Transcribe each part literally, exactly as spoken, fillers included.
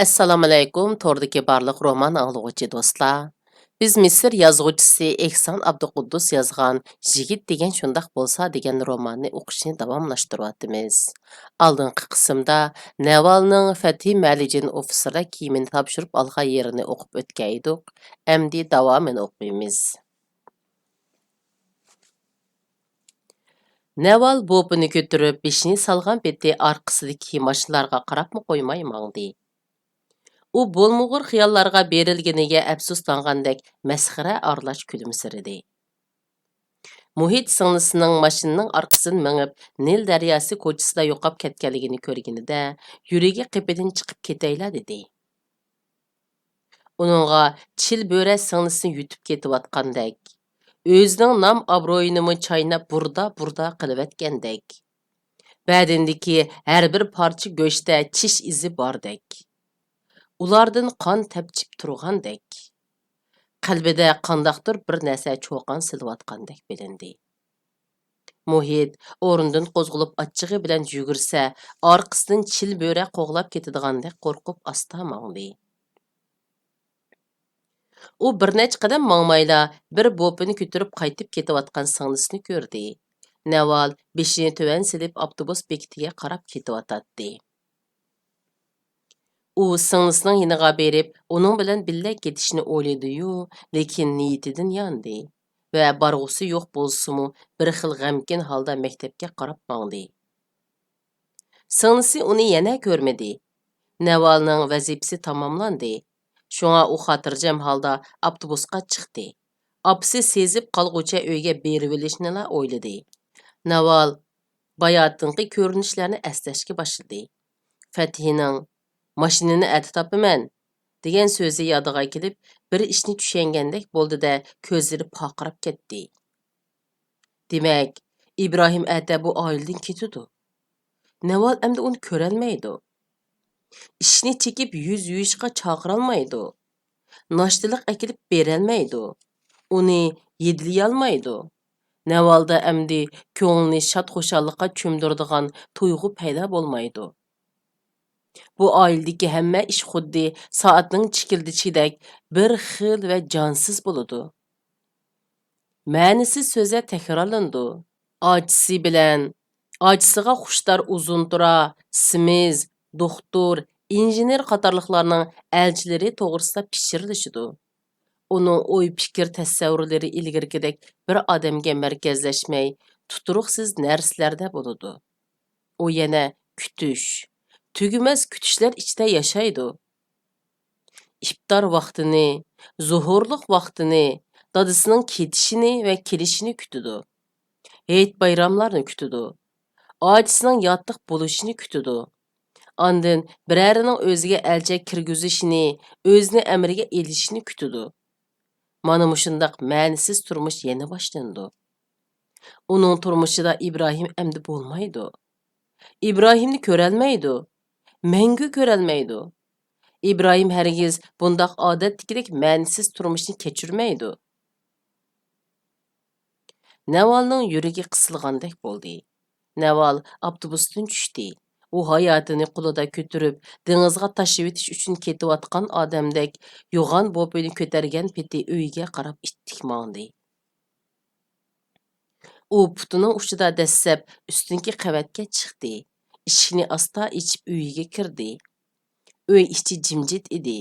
ئەسسالامۇئەلەيكۇم، توردىكى بارلىق رومان ئاڭلىغۇچى دوستلار. بىز مىسىر يازغۇچىسى ئېھسان ئابدۇقۇددۇس يازغان يىگىت دېگەن شۇنداق بولسا دېگەن روماننى ئوقۇشنى داۋاملاشتۇرۇۋاتىمىز. ئالدىنقى قىسىمدا نەۋالنىڭ فەتھى مەلىجىن ئوفىتسېرلار كىيىمىنى تاپشۇرۇپ ئالغان يېرىنى ئوقۇپ ئۆتكەن ئىدۇق. ئەمدى داۋامىنى ئوقۇيمىز. نەۋال بوپىنى كۆتۈرۈپ، بېشىنى سالغان پېتى ئارقىسىدىكى ماشىنىلارغا قاراپمۇ قويماي ماڭدى. ئۇ بولمىغۇر خىياللارغا بېرىلگىنىگە ئەپسۇسلانغاندەك مەسخىرە ئارىلاش كۈلۈمسىرىدى. مۇھىت سىڭلىسىنىڭ ماشىنىنىڭ ئارقىسىدىن مېڭىپ، نىل دەرياسى كوچىسىدا يوقاپ كەتكەنلىكىنى كۆرگىنىدە، يۈرىكى قېپىدىن چىقىپ كېتەيلا دېدى. ئۇنىڭغا چىل بۆرە سىڭلىسىنى يۇتۇپ كېتىۋاتقاندەك، ئۆزىنىڭ نام-ئابرۇيىنىمۇ چايناپ بۇردا-بۇردا قىلىۋەتكەندەك، بەدىنىدىكى ھەر بىر پارچە گۆشتە چىش ئىزى باردەك، ئۇلاردىن قان تەپچىپ تۇرغاندەك، قەلبىدە قانداقتۇر بىر نەرسە چۇقان سېلىۋاتقاندەك بىلىندى. مۇھىت ئورنىدىن قوزغىلىپ ئاچچىقى بىلەن يۈگۈرسە، ئارقىسىدىن چىل بۆرە قوغلاپ كېتىدىغاندەك قورقۇپ ئاستا ماڭدى. ئۇ بىر نەچچە قەدەم ماڭمايلا، بىر بوپىنى كۆتۈرۈپ قايتىپ كېتىۋاتقان سىڭلىسىنى كۆردى. نەۋال بېشىنى تۆۋەن سېلىپ ئاپتوبۇس بېكىتىگە قاراپ كېتىۋاتاتتى. ئۇ سىڭلىسىنىڭ يېنىغا بېرىپ، ئۇنىڭ بىلەن بىللە كېتىشنى ئويلىدى-يۇ، لېكىن نىيىتىدىن ياندى ۋە بارغۇسى يوق بولسىمۇ، بىر خىل غەمكىن ھالدا مەكتەپكە قاراپ ماڭدى. سىڭلىسى ئۇنى يەنە كۆرمىدى. نەۋالنىڭ ۋەزىپىسى تاماملاندى. شۇڭا ئۇ خاتىرجەم ھالدا ئاپتوبۇسقا چىقتى. ئاپىسى سېزىپ قالغۇچە ئۆيگە بېرىۋېلىشنىلا ئويلىدى. نەۋال باياتىنقى كۆرۈنۈشلەرنى ئەسلەشكە باشلىدى. فەتھىنىڭ، «ماشىنىنى ئەتە تاپىمەن» دېگەن سۆزى يادىغا كېلىپ، بىر ئىشنى چۈشەنگەندەك بولدى-دە، كۆزلىرى پارقىراپ كەتتى. دېمەك، ئىبراھىم ئەتە بۇ ئائىلىدىن كېتىدۇ. نەۋال ئەمدى ئۇنى كۆرەلمەيدۇ. ئىشنى چېكىپ يۈز يۇيۇشقا چاقىرالمايدۇ. ناشتىلىق ئەكېلىپ بېرەلمەيدۇ. ئۇنى يېدىلىيالمايدۇ. نەۋالدا ئەمدى كۆڭلىنى شاد-خۇشاللىققا چۆمدۈرىدىغان تۇيغۇ پەيدا بولمايدۇ. بۇ ئائىلىدىكى ھەممە ئىش خۇددى سائەتنىڭ چىكىلدىشىدەك بىر خىل ۋە جانسىز بولىدۇ. مەنىسىز سۆزلەر تەكرارلىنىدۇ. ئاچىسى بىلەن، ئاچىسىغا خۇشتار ئۇزۇنتۇرا، سېمىز، دوختۇر، ئىنژېنېر قاتارلىقلارنىڭ ئەلچىلىرى توغرىسىدا پىچىرلىشىدۇ. ئۇنىڭ ئوي-پىكىر تەسەۋۋۇرلىرى ئىلگىرىكىدەك بىر ئادەمگە مەركەزلەشمەي، تۇتۇرۇقسىز نەرسىلەردە بولىدۇ. ئۇ يەنە كۈتۈش، تۈگىمەس كۈتۈشلەر ئىچىدە ياشايدۇ. ئىپتار ۋاقتىنى، زوھۇرلۇق ۋاقتىنى، دادىسىنىڭ كېتىشىنى ۋە كېلىشىنى كۈتىدۇ. ھېيت-بايراملارنى كۈتىدۇ. ئاچىسىنىڭ ياتلىق بولۇشىنى كۈتىدۇ. ئاندىن بىرەرىنىڭ ئۆزىگە ئەلچى كىرگۈزۈشىنى، ئۆزىنى ئەمرىگە ئېلىشىنى كۈتىدۇ. مانا مۇشۇنداق مەنىسىز تۇرمۇش يەنە باشلىنىدۇ. ئۇنىڭ تۇرمۇشىدا ئىبراھىم ئەمدى بولمايدۇ. ئىبراھىمنى كۆرەلمەيدۇ. مەڭگۈ كۆرەلمەيدۇ. ئىبراھىم ھەرگىز بۇنداق ئادەتتىكىدەك مەنىسىز تۇرمۇشنى كەچۈرمەيدۇ. نەۋالنىڭ يۈرىكى قىسىلغاندەك بولدى. نەۋال ئاپتوبۇستىن چۈشتى. ئۇ ھاياتىنى قولىدا كۆتۈرۈپ، دېڭىزغا تاشلىۋېتىش ئۈچۈن كېتىۋاتقان ئادەمدەك يوغان بوپىنى كۆتەرگەن پېتى ئۆيىگە قاراپ ئىتتىك ماڭدى. ئۇ پۇتىنىڭ ئۇچىدا دەسسەپ ئۈستۈنكى قەۋەتكە چىقتى. ئىشىكنى ئاستا ئېچىپ ئۆيىگە كىردى. ئۆي ئىچى جىمجىت ئىدى.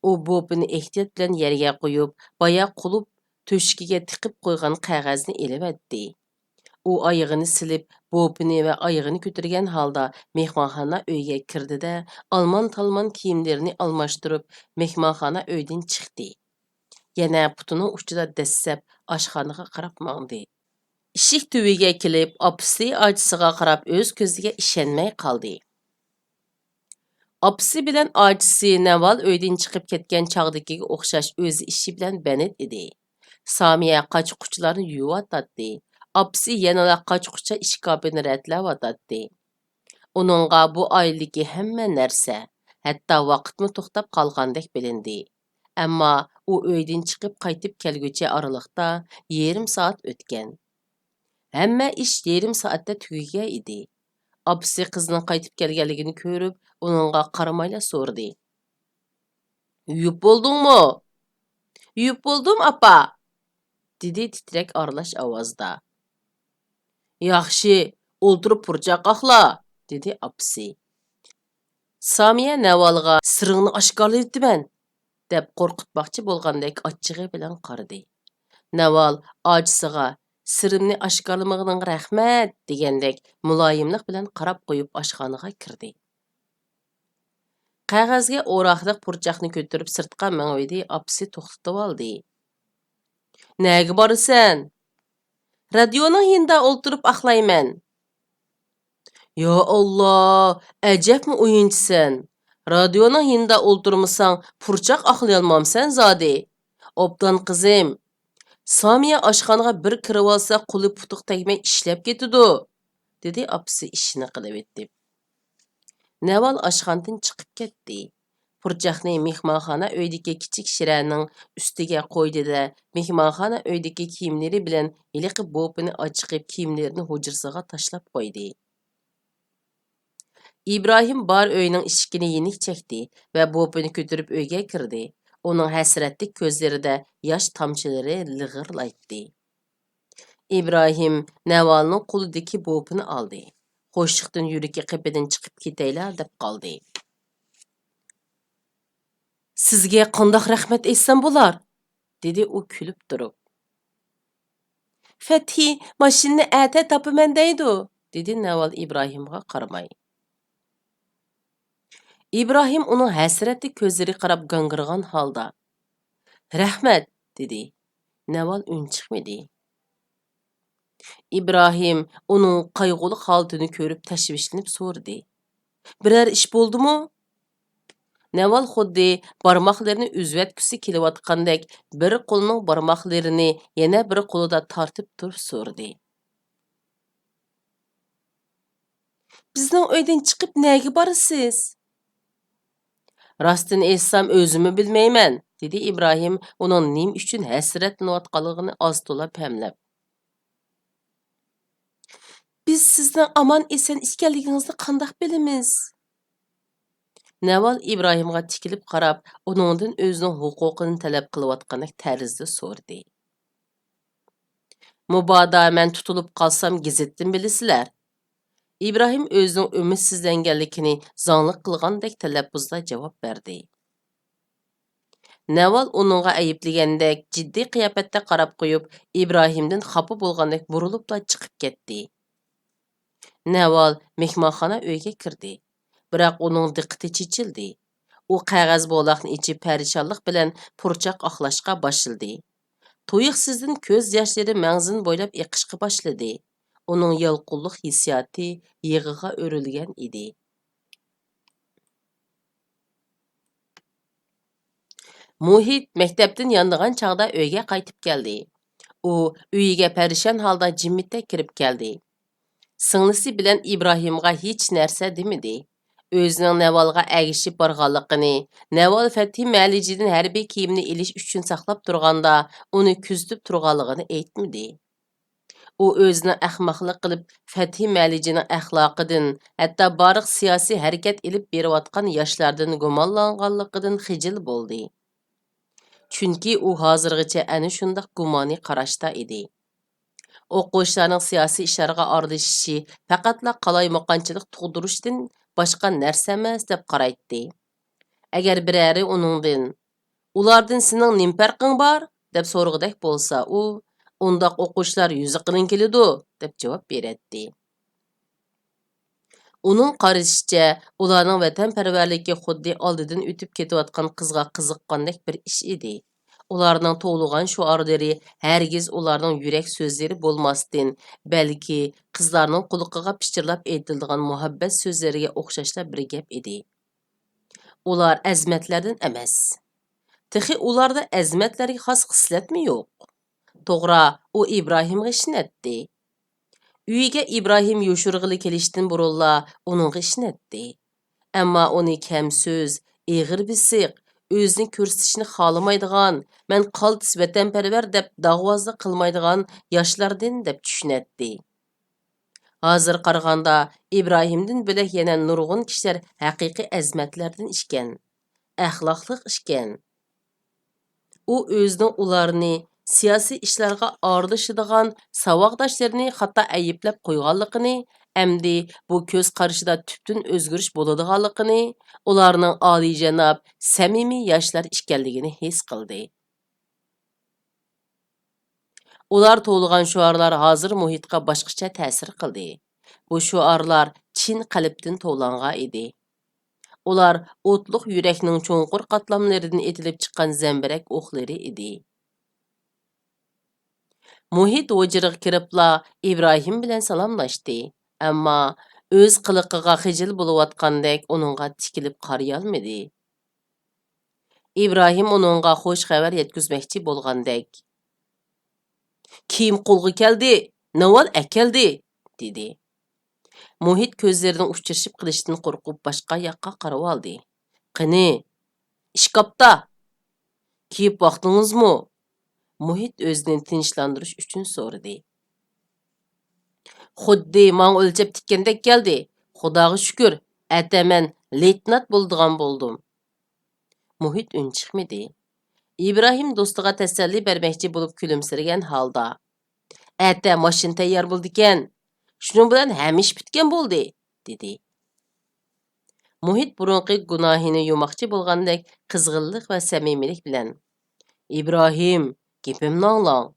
ئۇ بوپىنى ئېھتىيات بىلەن يەرگە قويۇپ، بايا قۇلۇپ تۆشۈكىگە تىقىپ قويغان قەغەزنى ئېلىۋەتتى. ئۇ ئايىغىنى سېلىپ، بوپىنى ۋە ئايىغىنى كۆتۈرگەن ھالدا مېھمانخانا ئۆيگە كىردى-دە، ئالمان-تالمان كىيىملىرىنى ئالماشتۇرۇپ، مېھمانخانا ئۆيدىن چىقتى. يەنە پۇتىنىڭ ئۇچىدا دەسسەپ ئاشخانىغا قاراپ ماڭدى. ئىشىك تۈۋىگە كېلىپ، ئاپىسى ئاچىسىغا قاراپ ئۆز كۆزىگە ئىشەنمەي قالدى. ئاپىسى بىلەن ئاچىسى نەۋال ئۆيدىن چىقىپ كەتكەن چاغدىكىگە ئوخشاش ئۆز ئىشى بىلەن بەند ئىدى. سامىيە قاچا-قۇچىلارنى يۇيۇۋاتاتتى. ئاپىسى يەنىلا قاچا-قۇچا ئىشكاپىنى رەتلەۋاتاتتى. ئۇنىڭغا بۇ ئائىلىدىكى ھەممە نەرسە، ھەتتا ۋاقىتمۇ توختاپ قالغاندەك بىلىندى. ئەمما ئۇ ئۆيدىن چىقىپ قايتىپ كەلگۈچە ئارىلىقتا يېرىم سائەت ئۆتكەن. ھەممە ئىش يېرىم سائەتتە تۈگىگەن ئىدى. ئاپىسى قىزىنىڭ قايتىپ كەلگەنلىكىنى كۆرۈپ، ئۇنىڭغا قارىمايلا سورىدى: يۇيۇپ بولدۇڭمۇ؟ يۇيۇپ بولدۇم، ئاپا، دېدى تىترەك ئارىلاش ئاۋازدا. ياخشى، ئولتۇرۇپ پۇرچاق ئاقلا، دېدى ئاپىسى. سامىيە نەۋالغا سىرىڭنى ئاشكارىلىۋېتىمەن، دەپ قورقۇتماقچى بولغاندەك ئاچچىقى بىلەن قارىدى. نەۋال ئاچىسىغا، سىرىمنى ئاشكارىلىمىغىنىڭغا رەھمەت، دېگەندەك مۇلايىملىق بىلەن قاراپ قويۇپ ئاشخانىغا كىردى. قەغەزگە ئوراقلىق پۇرچاقنى كۆتۈرۈپ سىرتقا مېڭىۋىدى، ئاپىسى توختىتىۋالدى. نەگە بارىسەن؟ رادىيونىڭ يېنىدا ئولتۇرۇپ ئاقلايمەن. يا ئاللا، ئەجەبمۇ ئويۇنچىسەن. رادىيونىڭ يېنىدا ئولتۇرمىساڭ، پۇرچاق ئاقلىيالمامسەن زادى. ئوبدان قىزىم، سامىيە ئاشخانىغا بىر كىرىۋالسا، قولى پۇتىغا تەگمەي ئىشلەپ كېتىدۇ، دېدى ئاپىسى ئىشىنى قىلىۋېتىپ. نەۋال ئاشخانىدىن چىقىپ كەتتى. پۇرچاقنى مېھمانخانا ئۆيدىكى كىچىك شىرەنىڭ ئۈستىگە قويدى-دە، مېھمانخانا ئۆيدىكى كىيىملىرى بىلەن ھېلىقى بوپىنى ئاچىقىپ، كىيىملىرىنى ھۇجرىسىغا تاشلاپ قويدى. ئىبراھىم بار ئۆينىڭ ئىشىكىنى يېنىك چەكتى ۋە بوپىنى كۆتۈرۈپ ئۆيگە كىردى. ئۇنىڭ ھەسرەتلىك كۆزلىرىدە ياش تامچىلىرى لىغىرلايتتى. ئىبراھىم نەۋالنىڭ قولىدىكى بوپىنى ئالدى. خوشلۇقتىن يۈرىكى قېپىدىن چىقىپ كېتەيلا دەپ قالدى. سىزگە قانداق رەھمەت ئېيتسام بولار؟ دېدى ئۇ كۈلۈپ تۇرۇپ. فەتھى ماشىنىنى ئەتە تاپىمەن دەيدۇ، دېدى نەۋال ئىبراھىمغا قارىماي. ئىبراھىم ئۇنىڭ ھەسرەتلىك كۆزلىرىگە قاراپ گاڭگىرىغان ھالدا، رەھمەت، دېدى. نەۋال ئۈن چىقمىدى. ئىبراھىم ئۇنىڭ قايغۇلۇق ھالىتىنى كۆرۈپ تەشۋىشلىنىپ سورىدى، بىرەر ئىش بولدىمۇ؟ نەۋال خۇددى بارماقلىرىنى ئۈزۈۋەتكۈسى كېلىۋاتقاندەك بىر قولىنىڭ بارماقلىرىنى يەنە بىر قولىدا تارتىپ تۇرۇپ سورىدى. بىزنىڭ ئۆيدىن چىقىپ نەگە بارىسىز؟ راستىنى ئېيتسام، ئۆزۈممۇ بىلمەيمەن، دېدى ئىبراھىم ئۇنىڭ نېمە ئۈچۈن ھەسرەتلىنىۋاتقانلىقىنى ئاز-تولا پەملەپ. بىز سىزنىڭ ئامان-ئېسەن ئىكەنلىكىڭىزنى قانداق بىلىمىز؟ نەۋال ئىبراھىمغا تىكىلىپ قاراپ، ئۇنىڭدىن ئۆزىنىڭ ھوقۇقىنى تەلەپ قىلىۋاتقاندەك تەرزدە سورىدى. مۇبادا مەن تۇتۇلۇپ قالسام، گېزىتتىن بىلىسىلەر. ئىبراھىم ئۆزىنىڭ ئۈمىدسىزلەنگەنلىكىنى زاڭلىق قىلغاندەك تەلەپپۇزدا جاۋاب بەردى. نەۋال ئۇنىڭغا ئەيىبلىگەندەك جىددىي قىياپەتتە قاراپ قويۇپ، ئىبراھىمدىن خاپا بولغاندەك بۇرۇلۇپلا چىقىپ كەتتى. نەۋال مېھمانخانا ئۆيگە كىردى. بىراق ئۇنىڭ دىققىتى چېچىلدى. ئۇ قەغەز بولاقنى ئېچىپ، پەرىشانلىق بىلەن پۇرچاق ئاقلاشقا باشلىدى. تۇيۇقسىزدىن كۆز ياشلىرى مەڭزىنى بويلاپ ئېقىشقا باشلىدى. ئۇنىڭ يالقۇنلۇق ھېسسىياتى يىغىغا ئۆرۈلگەن ئىدى. مۇھىت مەكتەپتىن يانىدىغان چاغدا ئۆيگە قايتىپ كەلدى. ئۇ ئۆيىگە پەرىشان ھالدا جىممىتتەك كىرىپ كەلدى. سىڭلىسى بىلەن ئىبراھىمغا ھېچ نەرسە دېمىدى. ئۆزىنىڭ نەۋالغا ئەگىشىپ بارغانلىقىنى، نەۋال فەتھى مەلىجىدىن ھەربىي كىيىمنى ئېلىش ئۈچۈن ساقلاپ تۇرغاندا ئۇنى كۆزىتىپ تۇرغانلىقىنى ئېيتمىدى. ئۇ ئۆزىنىڭ ئەخمەقلىق قىلىپ، فەتھى مەلىجىنىڭ ئەخلاقىدىن، ھەتتا بارلىق سىياسىي ھەرىكەت ئېلىپ بېرىۋاتقان ياشلاردىن گۇمانلانغانلىقىدىن خىجىل بولدى. چۈنكى ئۇ ھازىرغىچە ئەنە شۇنداق گۇمانىي قاراشتا ئىدى. ئوقۇغۇچىلارنىڭ سىياسىي ئىشلارغا ئارىلىشىشى پەقەتلا قالايمىقانچىلىق تۇغدۇرۇشتىن باشقا نەرسە ئەمەس دەپ قارايتتى. ئەگەر بىرەرى ئۇنىڭدىن، ئۇلاردىن سېنىڭ نېمە پەرقىڭ بار؟ دەپ سورىغۇدەك بولسا، ئۇ، ئۇنداق ئوقۇغۇچىلار يۈزى قېلىن كېلىدۇ، دەپ جاۋاب بېرەتتى. ئۇنىڭ قارىشىچە، ئۇلارنىڭ ۋەتەنپەرۋەرلىكى خۇددى ئالدىدىن ئۆتۈپ كېتىۋاتقان قىزغا قىزىققاندەك بىر ئىش ئىدى. ئۇلارنىڭ توۋلىغان شوئارلىرى ھەرگىز ئۇلارنىڭ يۈرەك سۆزلىرى بولماستىن، بەلكى قىزلارنىڭ قۇلىقىغا پىچىرلاپ ئېيتىلىدىغان مۇھەببەت سۆزلىرىگە ئوخشاشلا بىر گەپ ئىدى. ئۇلار ئەزىمەتلەردىن ئەمەس. تېخى ئۇلاردا ئەزىمەتلەرگە خاس خىسلەتمۇ يوق. توغرا، ئۇ ئىبراھىمغا ئىشىنەتتى. ئۆيىگە ئىبراھىم يوشۇرغىلى كېلىشتىن بۇرۇنلا ئۇنىڭغا ئىشىنەتتى. ئەمما ئۇنى كەم سۆز، ئېغىر بېسىق، ئۆزىنى كۆرسىتىشنى خالىمايدىغان، مەن قالتىس ۋەتەنپەرۋەر دەپ داغۋازلىق قىلمايدىغان ياشلاردىن دەپ چۈشىنەتتى. ھازىر قارىغاندا، ئىبراھىمدىن بۆلەك يەنە نۇرغۇن كىشىلەر ھەقىقىي ئەزىمەتلەردىن ئىكەن. ئەخلاقلىق ئىكەن. ئۇ ئۆزىنىڭ ئۇلارنى سىياسىي ئىشلارغا ئارىلىشىدىغان ساۋاقداشلىرىنى خاتا ئەيىبلەپ قويغانلىقىنى، ئەمدى بۇ كۆز قارىشىدا تۈپتىن ئۆزگىرىش بولىدىغانلىقىنى، ئۇلارنىڭ ئالىيجاناب، سەمىمىي ياشلار ئىكەنلىكىنى ھېس قىلدى. ئۇلار توۋلىغان شوئارلار ھازىر مۇھىتقا باشقىچە تەسىر قىلدى. بۇ شوئارلار چىن قەلبتىن توۋلانغان ئىدى. ئۇلار ئوتلۇق يۈرەكنىڭ چوڭقۇر قاتلاملىرىدىن ئېتىلىپ چىققان زەمبىرەك ئوقلىرى ئىدى. مۇھىت ھۇجرىغا كىرىپلا ئىبراھىم بىلەن سالاملاشتى، ئەمما ئۆز قىلىقىغا خىجىل بولۇۋاتقاندەك ئۇنىڭغا تىكىلىپ قارىيالمىدى. ئىبراھىم ئۇنىڭغا خوش خەۋەر يەتكۈزمەكچى بولغاندەك، «كىيىم قولغا كەلدى، ناۋال ئەكەلدى!» دېدى. مۇھىت كۆزلىرىنىڭ ئۇچرىشىپ قېلىشىدىن قورقۇپ باشقا ياققا قارىۋالدى. «قېنى، ئىشكاپتا!» «كىيىپ باقتىڭىزمۇ؟» مۇھىت ئۆزىنى تىنچلاندۇرۇش ئۈچۈن سورىدى. «خۇددى ماڭا ئۆلچەپ تىككەندەك كەلدى. خۇداغا شۈكۈر، ئەتە مەن لېيتېنانت بولىدىغان بولدۇم.» مۇھىت ئۈنچىقمىدى. ئىبراھىم دوستىغا تەسەللى بەرمەكچى بولۇپ كۈلۈمسىرىگەن ھالدا، «ئەتە ماشىنا تەييار بولىدىكەن. شۇنىڭ بىلەن ھەممە ئىش پۈتكەن بولدى.» دېدى. مۇھىت بۇرۇنقى گۇناھىنى يۇماقچى بولغاندەك قىزغىنلىق ۋە سەمىمىيلىك بىلەن، «ئىبراھىم، گېپىمنى ئاڭلاڭ.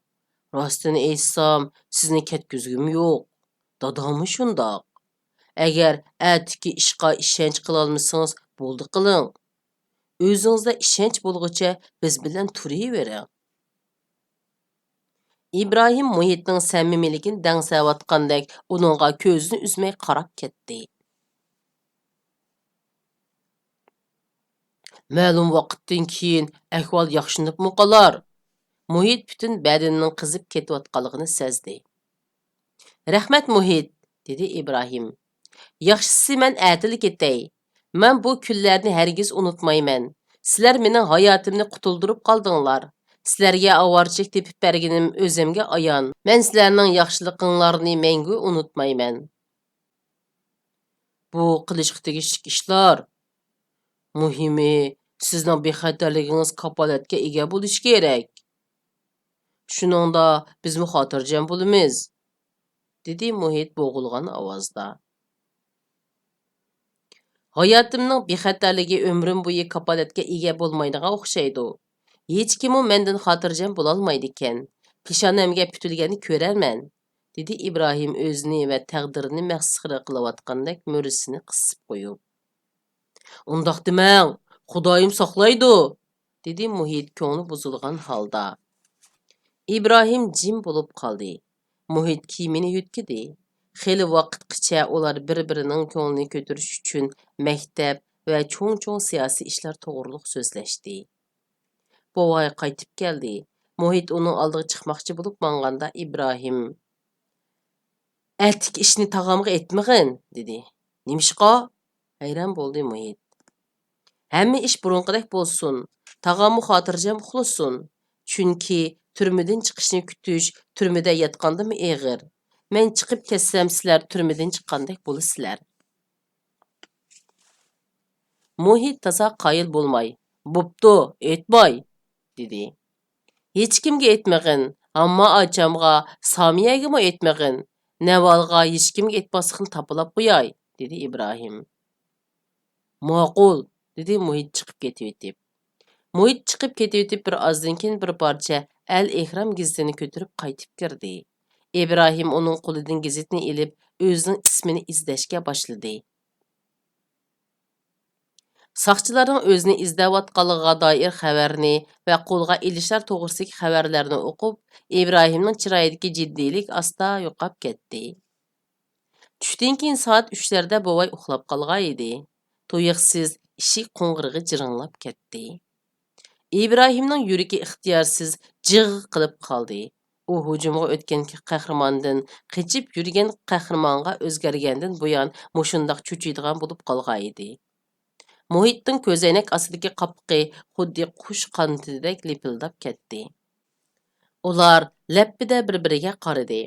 راستىنى ئېيتسام، سىزنى كەتكۈزگۈم يوق. داداممۇ شۇنداق. ئەگەر ئەتىكى ئىشقا ئىشەنچ قىلالمىسىڭىز، بولدى قىلىڭ. ئۆزىڭىزدە ئىشەنچ بولغۇچە بىز بىلەن تۇرۇۋېرىڭ.» ئىبراھىم مۇھىتنىڭ سەمىمىيلىكىنى دەڭسەۋاتقاندەك ئۇنىڭغا كۆزىنى ئۈزمەي قاراپ كەتتى. «مەلۇم ۋاقىتتىن كېيىن ئەھۋال ياخشىلىنىپمۇ قالار.» مۇھىت پۈتۈن بەدىنىنىڭ قىزىپ كېتىۋاتقانلىقىنى سەزدى. «رەھمەت، مۇھىت!» دېدى ئىبراھىم. «ياخشىسى، مەن ئەتىلا كېتەي. مەن بۇ كۈنلەرنى ھەرگىز ئۇنتۇمايمەن. سىلەر مېنىڭ ھاياتىمنى قۇتۇلدۇرۇپ قالدىڭلار. سىلەرگە ئاۋارىچىلىك تېپىپ بەرگىنىم ئۆزۈمگە ئايان. مەن سىلەرنىڭ ياخشىلىقىڭلارنى مەڭگۈ ئۇنتۇمايمەن.» «بۇ قىلىشقا تېگىشلىك ئىشلار. مۇھىمى، سىزنىڭ بىخەتەرلىكىڭىز كاپالەتكە ئىگە بولۇشى كېرەك. شۇنىڭدا بىزمۇ خاتىرجەم بولىمىز.» دېدى مۇھىت بوغۇلغان ئاۋازدا. «ھاياتىمنىڭ بىخەتەرلىكى ئۆمرۈم بويى كاپالەتكە ئىگە بولمايدىغان ئوخشايدۇ. ھېچكىممۇ مەندىن خاتىرجەم بولالمايدىكەن. پېشانەمگە پۈتۈلگەننى كۆرەرمەن.» دېدى ئىبراھىم ئۆزىنى ۋە تەقدىرىنى مەسخىرە قىلىۋاتقاندەك مۈرىسىنى قىسىپ قويۇپ. «ئۇنداق دېمەڭ، خۇدايىم ساقلايدۇ.» دېدى مۇھىت كۆڭلى بۇزۇلغان ھالدا. ئىبراھىم جىم بولۇپ قالدى. مۇھىت كىيىمىنى يۆتكىدى. خېلى ۋاقىتقىچە ئۇلار بىر-بىرىنىڭ كۆڭلىنى كۆتۈرۈش ئۈچۈن مەكتەپ ۋە چوڭ-چوڭ سىياسىي ئىشلار توغرۇلۇق سۆزلەشتى. بوۋاي قايتىپ كەلدى. مۇھىت ئۇنىڭ ئالدىغا چىقماقچى بولۇپ ماڭغاندا ئىبراھىم، «ئەتىكى ئىشنى تاغامغا ئېيتمىغىن» دېدى. «نېمىشقا؟» ھەيران بولدى مۇھىت. «ھەممە ئىش بۇرۇنقىدەك بولسۇن، تاغاممۇ خاتىرجەم ئۇخلىسۇن. چۈنكى تۈرمىدىن چىقىشنى كۈتۈش تۈرمىدە ياتقاندىنمۇ ئېغىر. مەن چىقىپ كەتسەم، سىلەر تۈرمىدىن چىققاندەك بولىسىلەر.» مۇھىت تازا قايىل بولماي، «بوپتۇ، ئېيتماي» دېدى. «ھېچكىمگە ئېيتمىغىن، ھامما ئاچامغا، سامىيەگىمۇ ئېيتمىغىن. نەۋالغا ھېچكىمگە ئېيتماسلىقنى تاپىلاپ قوياي» دېدى ئىبراھىم. «ماقۇل» دېدى مۇھىت چىقىپ كېتىۋېتىپ. مۇھىت چىقىپ كېتىۋېتىپ بىر ئازدىن كېيىن بىر پارچە ئەل ئېھرام گېزىتىنى كۆتۈرۈپ قايتىپ كىردى. ئىبراھىم ئۇنىڭ قولىدىن گېزىتنى ئېلىپ ئۆزىنىڭ ئىسمىنى ئىزدەشكە باشلىدى. ساقچىلارنىڭ ئۆزىنى ئىزدەۋاتقانلىقىغا دائىر خەۋەرنى ۋە قولغا ئېلىشلار توغرىسىدىكى خەۋەرلەرنى ئوقۇپ، ئىبراھىمنىڭ چىرايىدىكى جىددىيلىك ئاستا يوقاپ كەتتى. چۈشتىن كېيىن سائەت ئۈچلەردە بوۋاي ئۇخلاپ قالغان ئىدى. تۇيۇقسىز ئىشىك قوڭغۇرىقى جىرىڭلاپ كەتتى. ئىبراھىمنىڭ يۈرىكى ئىختىيارسىز جىغ قىلىپ قالدى. ئۇ ھۇجۇمغا ئۆتكەن قەھرىماندىن قېچىپ يۈرگەن قەھرىمانغا ئۆزگەرگەندىن بۇيان مۇشۇنداق چۆچۈيدىغان بولۇپ قالغانىدى. مۇھىتنىڭ كۆزەينەك ئاستىدىكى قاپىقى خۇددى قۇش قانىتىدەك لىپىلداپ كەتتى. ئۇلار لەپپىدە بىر-بىرىگە قارىدى.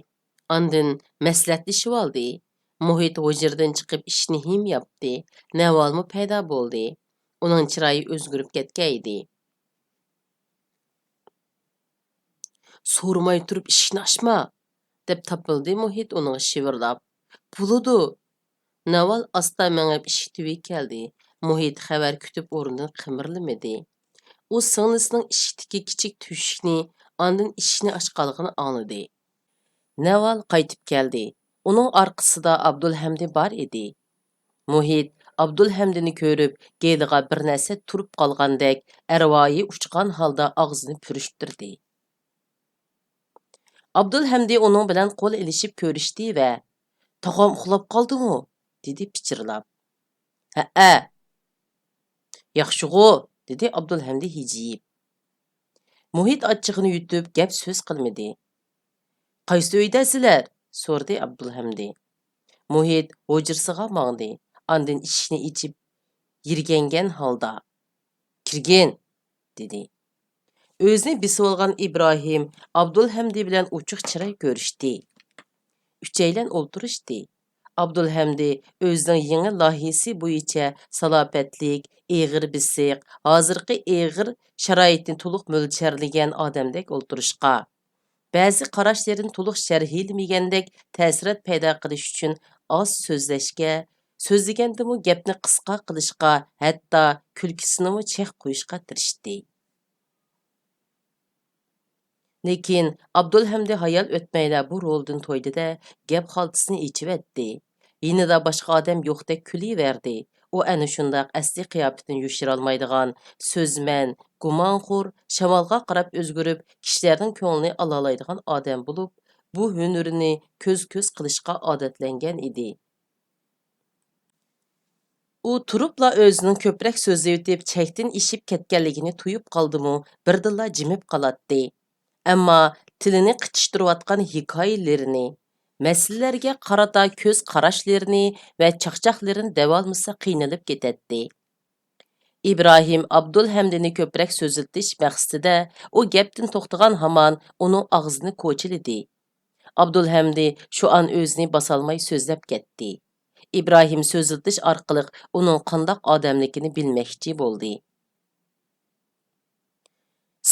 ئاندىن مەسلىھەتلىشىۋالدى. مۇھىت ھۇجرىدىن چىقىپ ئىشىكنى ھىم ياپتى. نەۋالمۇ پەيدا بولدى. ئۇنىڭ چىرايى ئۆزگىرىپ كەتكەن ئىدى. «سورىماي تۇرۇپ ئىشىكنى ئاچما!» دەپ تاپىلدى مۇھىت ئۇنىڭغا شىۋىرلاپ. «بولىدۇ!» ناۋال ئاستا مېڭىپ ئىشىك تۈۋىگە كەلدى. مۇھىت خەۋەر كۈتۈپ ئورنىدىن قىمىرلىمىدى. ئۇ سىڭلىسىنىڭ ئىشىكتىكى كىچىك تۆشۈكنى، ئاندىن ئىشىكنى ئاچقانلىقىنى ئاڭلىدى. ناۋال قايتىپ كەلدى. ئۇنىڭ ئارقىسىدا ئابدۇلھەمدى بار ئىدى. مۇھىت ئابدۇلھەمدىنى كۆرۈپ، گېلىغا بىر نەرسە تۇرۇپ قالغاندەك، ئەرۋايى ئۇچقان ھالدا ئاغزىنى پۈرۈشتۈردى. ئابدۇلھەمدى ئۇنىڭ بىلەن قول ئېلىشىپ كۆرۈشتى ۋە، «تاغام ئۇخلاپ قالدىمۇ؟» دېدى پىچىرلاپ. «ھەئە.» «ياخشىغۇ؟» دېدى ئابدۇلھەمدى ھىجىيىپ. مۇھىت ئاچچىقىنى يۇتۇپ گەپ سۆز قىلمىدى. «قايسى ئۆيدە سىلەر؟» سورىدى ئابدۇلھەمدى. مۇھىت ھۇجرىسىغا ماڭدى. ئاندىن ئىشىكنى ئېچىپ، يىرگەنگەن ھالدا، «كىرگىن!» دېدى. ئۆزىنى بېسىۋالغان ئىبراھىم ئابدۇلھەمدى بىلەن ئوچۇق چىراي كۆرۈشتى. ئۈچەيلەن ئولتۇرۇشتى. ئابدۇلھەمدى ئۆزىنىڭ يېڭى لايىھىسى بويىچە سالاپەتلىك، ئېغىر بېسىق، ھازىرقى ئېغىر شارائىتنى تولۇق مۆلچەرلىگەن ئادەمدەك ئولتۇرۇشقا، بەزى قاراشلىرىنى تولۇق شەرھلىمىگەندەك تەسىرات پەيدا قىلىش ئۈچۈن ئاز سۆزلەشكە، سۆزلىگەندىمۇ گەپنى قىسقا قىلىشقا، ھەتتا كۈلكىسىنىمۇ چەك قويۇشقا تىرىشتى. لېكىن ئابدۇلھەمدى ھايال ئۆتمەيلا بۇ رولدىن تويدى-دە، گەپ خالتىسىنى ئېچىۋەتتى. يېنىدا باشقا ئادەم يوقتەك كۈلۈۋەردى. ئۇ ئەنە شۇنداق ئەسلى قىياپىتىنى يوشۇرالمايدىغان، سۆزمەن، گۇمانخور، شامالغا قاراپ ئۆزگىرىپ، كىشىلەرنىڭ كۆڭلىنى ئالالايدىغان ئادەم بولۇپ، بۇ ھۈنىرىنى كۆز-كۆز قىلىشقا ئادەتلەنگەن ئىدى. ئۇ تۇرۇپلا ئۆزىنىڭ كۆپرەك سۆزلىۋېتىپ، چەكتىن ئېشىپ كەتكەنلىكىنى تۇيۇپ قالدىمۇ، بىردىنلا جىمىپ قالاتتى. ئەمما تىلىنى قىچىشتۇرۇۋاتقان ھېكايىلىرىنى، مەسىلىلەرگە قارىتا كۆز قاراشلىرىنى ۋە چاقچاقلىرىنى دەۋالمىسا قىينىلىپ كېتەتتى. ئىبراھىم ئابدۇلھەمدىنى كۆپرەك سۆزلىتىش مەقسىتىدە ئۇ گەپتىن توختىغان ھامان ئۇنىڭ ئاغزىنى كوچىلىدى. ئابدۇلھەمدى شۇ ئان ئۆزىنى باسالماي سۆزلەپ كەتتى. ئىبراھىم سۆزلىتىش ئارقىلىق ئۇنىڭ قانداق ئادەملىكىنى بىلمەكچى بولدى.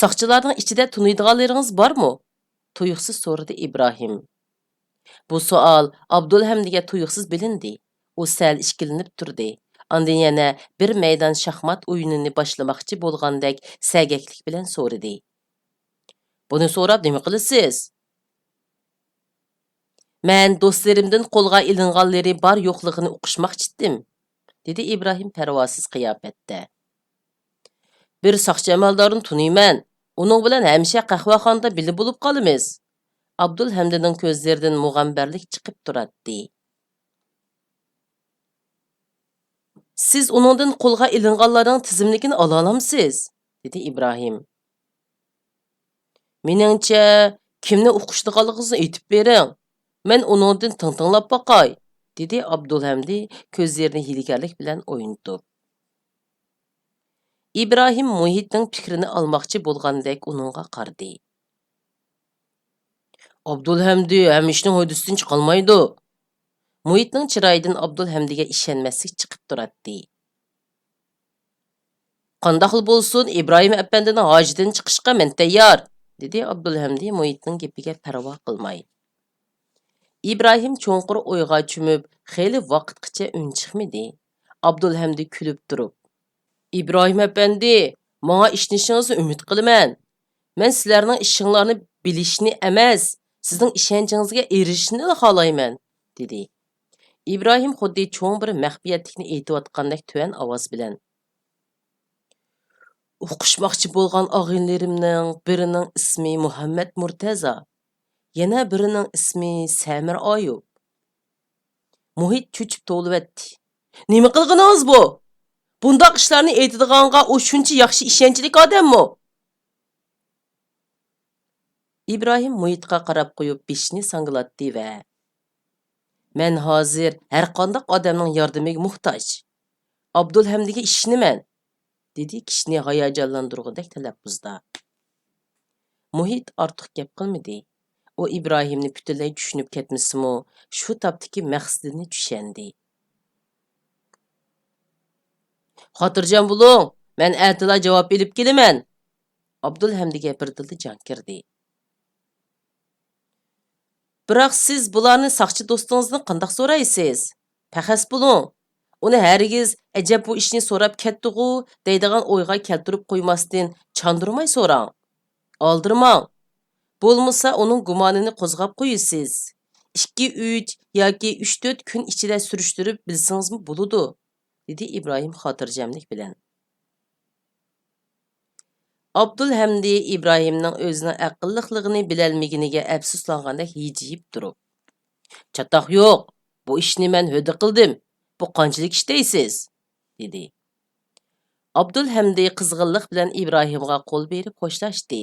«ساقچىلارنىڭ ئىچىدە تونۇيدىغانلىرىڭىز بارمۇ؟» تۇيۇقسىز سورىدى ئىبراھىم. بۇ سوئال ئابدۇلھەمدىگە تۇيۇقسىز بىلىندى. ئۇ سەل ئىككىلىنىپ تۇردى. ئاندىن يەنە بىر مەيدان شاھمات ئويۇنىنى باشلىماقچى بولغاندەك سەگەكلىك بىلەن سورىدى. «بۇنى سوراپ نېمە قىلىسىز؟» «مەن دوستلىرىمدىن قولغا ئېلىنغانلىرى بار يوقلۇقىنى ئۇقۇشماقچىدىم»، دېدى ئىبراھىم پەرۋاسىز قىياپەتتە. «بىر ساقچى ئەمەلدارىنى تونۇيمەن. ئۇنىڭ بىلەن ھەمىشە قەھۋەخانىدا بىللە بولۇپ قالىمىز.» ئابدۇلھەمدىنىڭ كۆزلىرىدىن مۇغەمبەرلىك چىقىپ تۇراتتى. «سىز ئۇنىڭدىن قولغا ئېلىنغانلارنىڭ تىزىملىكىنى ئالالامسىز؟» دېدى ئىبراھىم. «مېنىڭچە، كىمنى ئۇقۇشىدىغانلىقىڭىزنى ئېيتىپ بېرىڭ. مەن ئۇنىڭدىن تىڭ تىڭلاپ باقاي»، دېدى ئابدۇلھەمدى كۆزلىرىنى ھىيلىگەرلىك بىلەن ئوينىتىپ. ئىبراھىم مۇھىتنىڭ پىكرىنى ئالماقچى بولغاندەك ئۇنىڭغا قارىدى. «ئابدۇلھەمدى ھەممە ئىشنىڭ ھۆددىسىدىن چىقالمايدۇ.» مۇھىتنىڭ چىرايىدىن ئابدۇلھەمدىگە ئىشەنمەسلىك چىقىپ تۇراتتى. «قانداقلا بولسۇن، ئىبراھىم ئەپەندىنىڭ ھاجىتىدىن چىقىشقا مەن تەييار»، دېدى ئابدۇلھەمدى مۇھىتنىڭ گېپىگە پەرۋا قىلماي. ئىبراھىم چوڭقۇر ئويغا چۆمۈپ، خېلى ۋاقىتقىچە ئۈن چىقمىدى. ئابدۇلھەمدى كۈلۈپ تۇرۇپ، «ئىبراھىم ئەپەندى، ماڭا ئىشىنىشىڭىزنى ئۈمىد قىلىمەن. مەن سىلەرنىڭ ئىشىڭلارنى بىلىشنى ئەمەس، سىزنىڭ ئىشەنچىڭىزگە ئېرىشىشنىلا خالايمەن»، دېدى. ئىبراھىم خۇددى چوڭ بىر مەخپىيەتلىكنى ئېيتىۋاتقاندەك تۆۋەن ئاۋاز بىلەن. «ئۇقۇشماقچى بولغان ئاغىنىلىرىمنىڭ بىرىنىڭ ئىسمى مۇھەممەد مۇرتەزا، يەنە بىرىنىڭ ئىسمى سەمىر ئايۇپ.» مۇھىت چۆچۈپ توۋلىۋەتتى. «نېمە قىلغىنىڭىز بۇ؟ بۇنداق ئىشلارنى ئېيتىدىغانغا ئۇ شۇنچە ياخشى ئىشەنچلىك ئادەممۇ؟» ئىبراھىم مۇھىتقا قاراپ قويۇپ بېشىنى ساڭگىلاتتى ۋە، «مەن ھازىر ھەرقانداق ئادەمنىڭ ياردىمىگە موھتاج. ئابدۇلھەمدىگە ئىشىنىمەن»، دېدى كىشىنى ھاياجانلاندۇرغۇدەك تەلەپپۇزدا. مۇھىت ئارتۇق گەپ قىلمىدى. ئۇ ئىبراھىمنى پۈتۈنلەي چۈشىنىپ كەتمىسىمۇ، شۇ تاپتىكى مەقسىتىنى چۈشەندى. خاتىرجەم بولۇڭ، مەن ئەتىلا جاۋاب ئېلىپ كېلىمەن. ئابدۇلھەمدىگە بىردىنلا جان كىردى. بىراق سىز بۇلارنى ساقچى دوستىڭىزدىن قانداق سورايسىز؟ پەخەس بولۇڭ. ئۇنى ھەرگىز «ئەجەب بۇ ئىشنى سوراپ كەتتىغۇ» دەيدىغان ئويغا كەلتۈرۈپ قويماستىن چاندۇرماي سوراڭ. ئالدىرىماڭ. بولمىسا ئۇنىڭ گۇمانىنى قوزغاپ قويىسىز. ئىككى، ئۈچ ياكى ئۈچ، تۆت كۈن ئىچىدە سۈرۈشتۈرۈپ بىلسىڭىزمۇ بولىدۇ، دېدى ئىبراھىم خاتىرجەملىك بىلەن. ئابدۇلھەمدى ئىبراھىمنىڭ ئۆزىنىڭ ئەقىللىقلىقىنى بىلەلمىگىنىگە ئەپسۇسلانغاندەك ھىجىيىپ تۇرۇپ، «چاتاق يوق، بۇ ئىشنى مەن ھۆددە قىلدىم، بۇ قانچىلىك ئىش دەيسىز؟» دېدى. ئابدۇلھەمدى قىزغىنلىق بىلەن ئىبراھىمغا قول بېرىپ خوشلاشتى.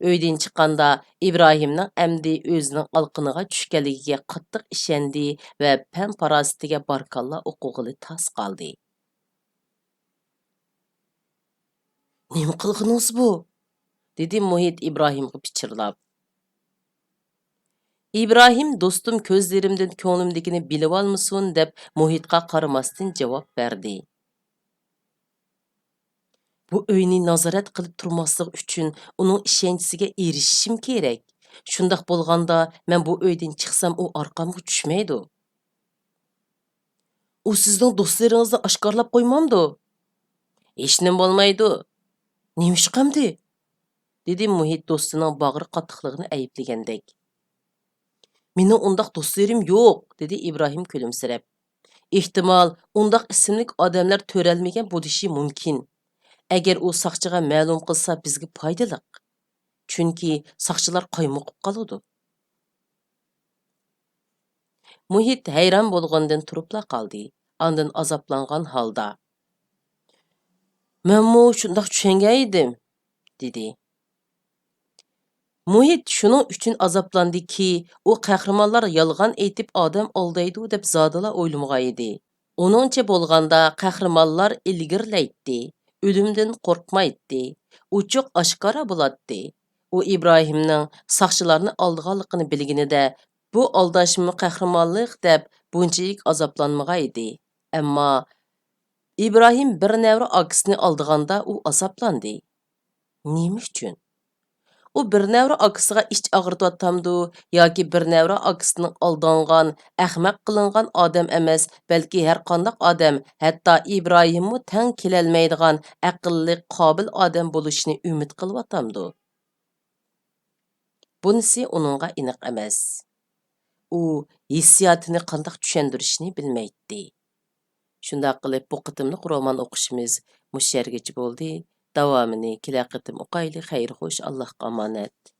ئۆيدىن چىققاندا ئىبراھىمنىڭ ئەمدى ئۆزىنىڭ ئالىقىنىغا چۈشكەنلىكىگە قاتتىق ئىشەندى ۋە پەم-پاراسىتىگە باركاللا ئوقۇغىلى تاس قالدى. «نېمە قىلغىنىڭىز بۇ؟» دېدى مۇھىت ئىبراھىمغا پىچىرلاپ. ئىبراھىم دوستۇم كۆزلىرىمدىن كۆڭلۈمدىكىنى بىلىۋالمىسۇن دەپ مۇھىتقا قارىماستىن جاۋاب بەردى. بۇ ئۆينى نازارەت قىلىپ تۇرماسلىق ئۈچۈن ئۇنىڭ ئىشەنچىسىگە ئېرىشىشىم كېرەك. شۇنداق بولغاندا مەن بۇ ئۆيدىن چىقسام ئۇ ئارقامغا چۈشمەيدۇ. ئۇ سىزنىڭ دوستلىرىڭىزنى ئاشكارىلاپ قويمامدۇ؟ ھېچنېمە بولمايدۇ. نېمىشقا ئەمدى؟ دېدى مۇھىت دوستىنىڭ باغرى قاتتىقلىقىنى ئەيىبلىگەندەك. مېنىڭ ئۇنداق دوستلىرىم يوق، دېدى ئىبراھىم كۈلۈمسىرەپ. ئېھتىمال، ئۇنداق ئىسىملىك ئادەملەر تۆرەلمىگەن بولۇشى مۇمكىن. ئەگەر ئۇ ساقچىغا مەلۇم قىلسا بىزگە پايدىلىق. چۈنكى ساقچىلار قايمۇقۇپ قالىدۇ. مۇھىت ھەيران بولغىنىدىن تۇرۇپلا قالدى. ئاندىن ئازابلانغان ھالدا، مەنمۇ شۇنداق چۈشەنگەن ئىدىم، دېدى. مۇھىت شۇنىڭ ئۈچۈن ئازابلاندىكى، ئۇ قەھرىمانلار يالغان ئېيتىپ ئادەم ئالدايدۇ دەپ زادىلا ئويلىمىغان ئىدى. ئۇنىڭچە بولغاندا قەھرىمانلار ئىلگىرىلەيتتى، ئۆلۈمدىن قورقمايتتى، ئوچۇق ئاشكارا بولاتتى. ئۇ ئىبراھىمنىڭ ساقچىلارنى ئالدىغانلىقىنى بىلگىنىدە، بۇ ئالداشمۇ قەھرىمانلىق دەپ بۇنچىلىك ئازابلانمىغان ئىدى. ئەمما ئىبراھىم بىر نەۋرە ئاكىسىنى ئالدىغاندا ئۇ ئازابلاندى. نېمە ئۈچۈن؟ ئۇ بىر نەۋرە ئاكىسىغا ئىچ ئاغرىتىۋاتامدۇ ياكى بىر نەۋرە ئاكىسىنىڭ ئالدانغان، ئەخمەق قىلىنغان ئادەم ئەمەس، بەلكى ھەرقانداق ئادەم، ھەتتا ئىبراھىممۇ تەڭ كېلەلمەيدىغان ئەقىللىق، قابىل ئادەم بولۇشىنى ئۈمىد قىلىۋاتامدۇ؟ بۇنىسى ئۇنىڭغا ئېنىق ئەمەس. ئۇ ھېسسىياتىنى قانداق چۈشەندۈرۈشنى بىلمەيتتى. شۇنداق قىلىپ، بۇ قېتىملىق رومان ئوقۇشىمىز مۇشۇ يەرگىچە بولدى. داۋامىنى كېلەر قېتىم ئوقايلى. خەير خوش، ئاللاھقا ئامانەت.